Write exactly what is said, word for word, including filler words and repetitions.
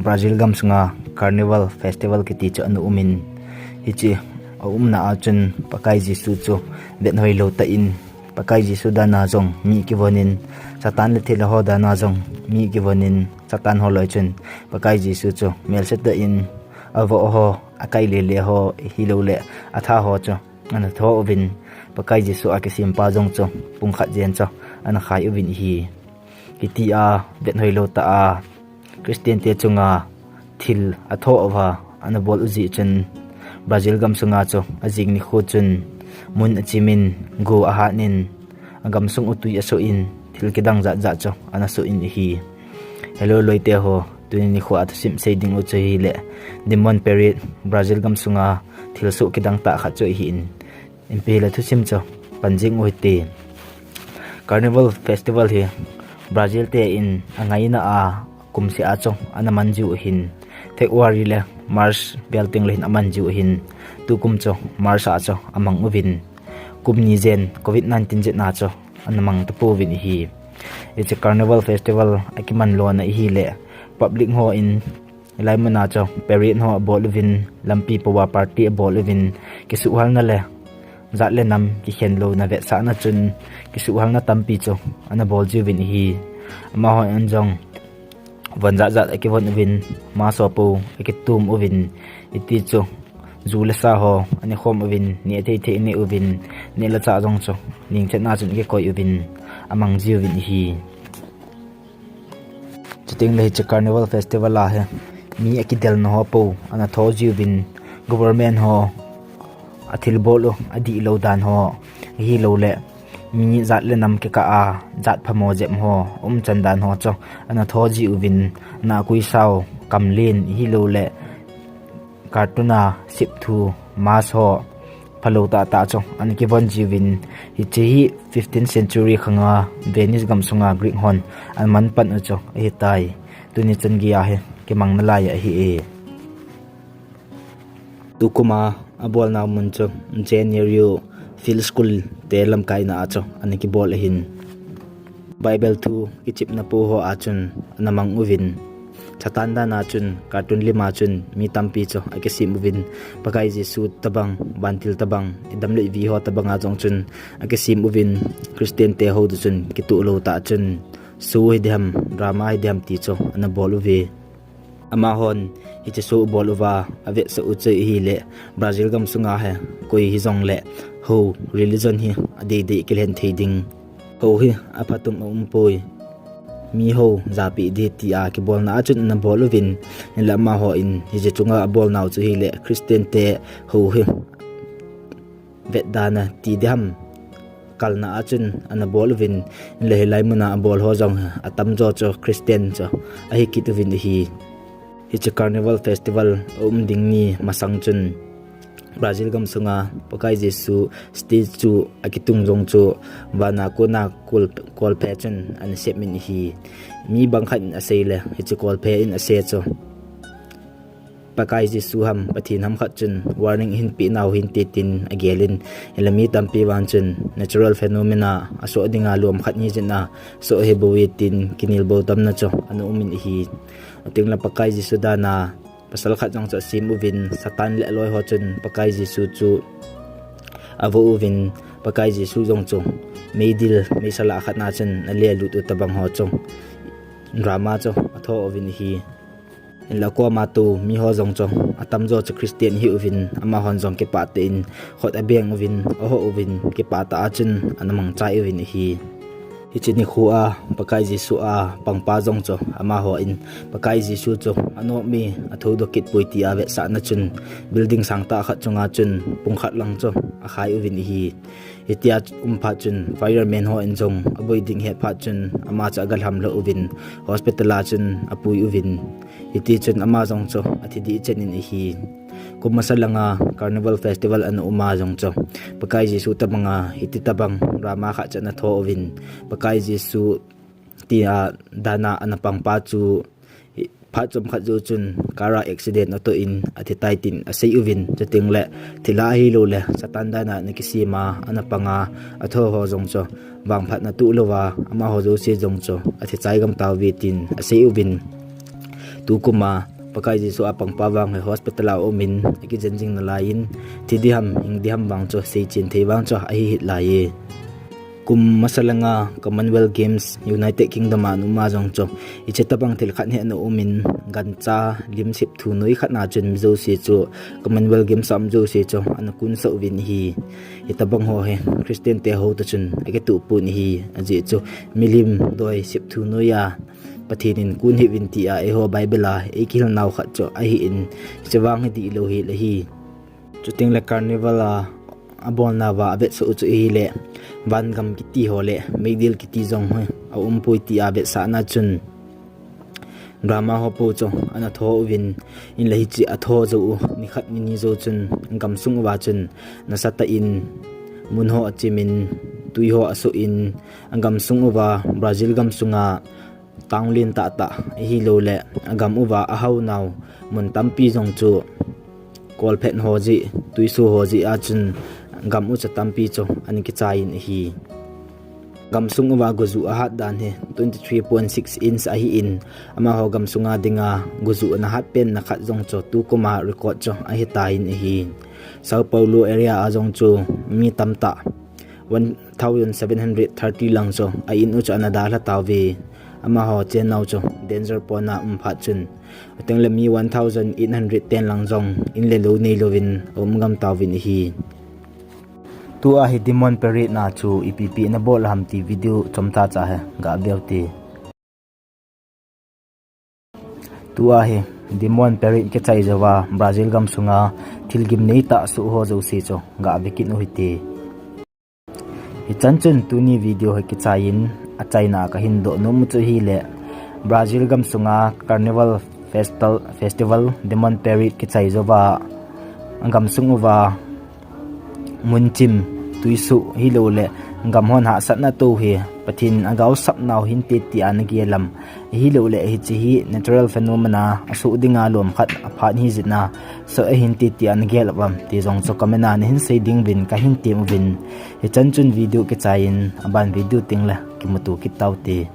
Brazil gam sunga Carnival Festival kiti chu ana umin, hiche aumna a chun Pakai Jesu chu vethoilou tah in, Pakai Jesu dan a jong mi kivonin, Satan le thilha ho dan a jong mi kivonin, Satan ho loi chun Pakai Jesu chu melsetah in, avoh ho, akai lele ho, hilouleh atha ho chu ana tho uvin, Pakai Jesu a kisempa jong chu pung khat jen chu ana khai uvin ahi. Hitia vethoilou tah a Christian te chunga thil athoh uva ana bol u jeh chun, Brazil gam sunga chu ajing nikho chun mun achimin, go ahatin, agam sung u tui asoh in, thil kidang jat jat chu ana soh in ahi. Hello loite ho, tuni nikho a thusim sei ding u chu ahileh, Demon Parade, Brazil gam sunga thilsoh kidang tah khat chu ahin, ipi hileh thusim chu pan jing u hite. Carnival Festival hi Brazil te in angaina a kumseh a chu ana man jiu ahin, February le March vel tengle hin aman jiu ahin, tukum chu March a chu amang uvin, kum ni jen Covid nineteen jeh a chu ana mang tapouvin ahi. Hiche Carnival Festival akiman lona ahileh, public ho in hilai muna chu parade ho abol uvin, lampi pouva party abol uvin, kisuhhalna le jat le nam kikhen louna vetsahna chun kisuhhalna tampi chu ana bol jiuvin ahi. Amahon jong von jat jat akivon uvin, mask ho pou akitum uvin, hiti chu ju le sa ho ane khom uvin, neh thei thei ane uvin, neh le chah jong chu ningchetna chun akikoi uvin, amang jiuvin ahi. Chutengle hiche Carnival Festival a hi mi akidelna ho pou ana tho jiuvin, government ho athilbol u adihlou dan ho, ahilouleh mi jat le nam kikah a jat phamo jep ho umchan dan ho chu ana tho jiuvin, nahkui sao, kamlen, ahilouleh cartoon a sep thu, mask ho, phalou tah tah chu ana kivon jiuvin, hiche hi fifteenth century khanga Venice gam sunga Greek hon ana man pan u chu ahitai. Tuni chan geiya hi kimang nalai ahi e. Tukuma abolna mun chu January Field School te lamkaina a chu ana kibol ahin, Bible thu kichepna pou ho a chun ana mang uvin, Satan dan a chun cartoon lim a chun mi tampi chu akisem uvin, Pakai Jesu tobang, vantil tobang, idam le ivi ho tobang a jong chun akisem uvin, Christian te hou toh chun kitoh lou tah chun show hidiham, drama hidiham ti chu ana bol uve. Amahon hiche show abol uva avetsah u chu ahileh, Brazil gam sunga hi koi hijongleh hou, religion hi adei dei kilhen thei ding, hou hi aphatum aumpoi, mi hou japeh ding tia kibolna a chun ana bol uvin, hinlah amahon hiche chunga abolnau chu ahileh Christian te hou hi vetdana ti diham kalna a chun ana bol uvin, hinlah hilai muna abol ho jong atamjo chu Christian chu ahi kit uvin ahi. Hiche Carnival Festival aum ding ni masang chun Brazil gam sunga Pakai Jesu statue akitung jong chu vana kona kol, kolphe chun ana semin ahi. Mi bangkhat in aseileh hiche kolphe in ase chu Pakai Jesu ham, Pathen ham khat chun warning ahin peh nau hinte tin agelin, hinlah mi tampi vang chun natural phenomena, asoh dinga lom khat ahi jeh a soh ahibouve tin kinelbou tamna chu ana umin ahi. Chutengle Pakai Jesu dan a pasal khat jong chu asem uvin, Satan le aloi ho chun Pakai Jesu chu avoh uvin, Pakai Jesu jong chu meidil, meisal a khat na chun alelut u tobang ho chu drama chu atho uvin ahi. Hinlah koma tou mi ho jong chu atamjo chu Christian ahi uvin, amahon jong kipah tah in khut abeng uvin, ahoh uvin, kipah tah a chun ana mangchai uvin ahi. Hiche nikho a Pakai Jesu a pangpa jong chu amahon Pakai Jesu chu anop e, athoudoh kit poi tia avetsahna chun building sangtah khat chunga chun pung khat lang chu akhai uvin ahi. Hitia um phat chun fireman hon jong aboi ding ahet phat chun ama chu agalham lhah uvin, hospital a chun apui uvin, hiti chun ama jong chu athi ding chen in ahi. Kum masa langa Carnival Festival ana um a jong chu Pakai Jesu tobanga hiti tobang drama khat chu ana tho uvin, Pakai Jesu tia dan a ana pangpa chu phat chomkhat jou chun car a accident atoh in athitai tin asei uvin, chutengle thilha ahilouleh Satan dan a ana kisem a, ana pang a, atho ho jong chu vangphatna toh louva amaho jouse jong chu athi chai gam tauve tin asei uvin. Tukum a Pakai Jesu a pangpa vang hi hospital a um in akijen jing nalai in, thi diham, hing diham vang chu seichen thei vang chu ahi hih lai e. Kum masa langa Commonwealth Games United Kingdom a ana um a jong chu, hiche tabang thil khat hi ana um in, gancha lim sep thu noi khat na chun mi jouse chu, Commonwealth Games a um jouse chu ana kunsah uvin ahi. Hitabang ho hi Christian te hou toh chun akitoh pon ahi, ajeh chu milim doi sep thu noi a Pathen in kun hih uvin tia eiho Bible a eikihil nau khat chu ahi in, hiche vang hi dihlou hel ahi. Chuteng le carnival a abolna uva avetsah u chu ahile, vangam kiti ho le meidil kiti jong hi aumpoi tia avetsahna chun, drama ho po chu ana tho uvin, in le hiche atho jou u nikhat nini jou chun gamsung uva chun nasatah in mun ho achim in, tui ho asoh in, gamsung uva Brazil gamsunga town lentah tah ahilouleh agam uva ahaonau mun tampi jong chu kolphet ho jeh, tuiso ho jeh a chun gam ucha tampi chu ana kichai in ahi. Gamsung uva gojuh ahat dan hi twenty three point six inch ahi in, amaho gamsunga dinga gojuh ana hat penna khat jong chu tukum a record chu ahitan ahi. Sao Paulo area a jong chu mi tamtah one thousand seven hundred thirty lang chu a in u chu ana dalha tauve. Amaho chennau chu danger pon a um phat chun, chuteng le mi one thousand eight hundred ten lang jong in le lou neilouvin aum gam tauvin ahi. Tua hi Demon Parade na chu ipi ipi ana bol ham ti video chomcha cha hi gaveu te. Tua hi Demon Parade kichai jouva Brazil gamsunga thil gimnei tah soh ho jouse chu gave kit u hite. Hichan chun tuni video hi kichai in achaina kahin doh nom u chu ahile, Brazil gamsunga Carnival Festival, Festival Demon Parade kichai jouva gamsung uva mun chim, tuiso hilouleh gam hon hahsatna tou hi Pathen in agaosap nau hinte tia nagel am, ahilouleh hiche hi natural phenomena asoh dinga lom khat aphat hijeh a soh ahinte tia nagel uvam ti jong chu comment a nahin sei ding uvin kahin tem uvin, hichan chun video kichai in aban video teng le kimuto kit taute.